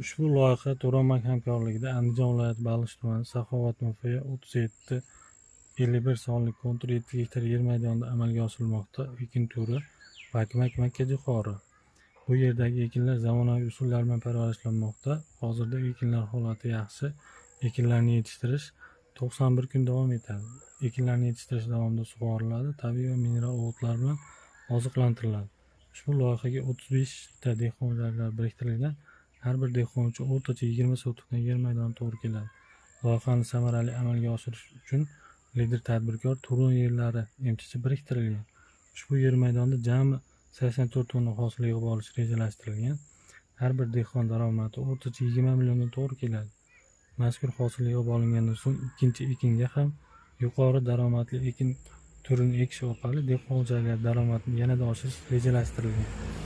Ushbu loyiha Turon bank hamkorligida Andijon viloyati Baliqchi tumani Saxovat MFY 3751 sonli kontur 7 gektar yer maydonida amalga oshirilmoqda. Ekin turi bakmak makkajo'xori. Bu yerdagi ekinlar zamonaviy usullar bilan parvarishlanmoqda. Hozirda ekinlar holati yaxshi. Ekinlarni yetishtirish 91 kun davom etadi. Ekinlarni yetishtirish davomida sug'oriladi, tabiiy va mineral o'g'itlar bilan oziqlantiriladi. Ushbu loyihaga 35 ta dehqon xo'jaliklari biriktirilgan. Har bir dehqon uchun o'rtacha 20 sotixdan yer maydoni to'g'ri keladi. Loyihani samarali amalga oshirish uchun lider tadbirkor Turon yerlari MChJ biriktirilgan. Ushbu yer maydonida jami 84 tonna hosil yig'ib olish rejalashtirilgan. Har bir dehqon daromadi o'rtacha 20 milliondan to'g'ri keladi. Mazkur hosil yig'ib olingandan so'ng ikkinchi ekinga ham yuqori daromadli ekin turini ekish orqali dehqon xo'jaliklari daromadini yanada oshirish rejalashtirilgan.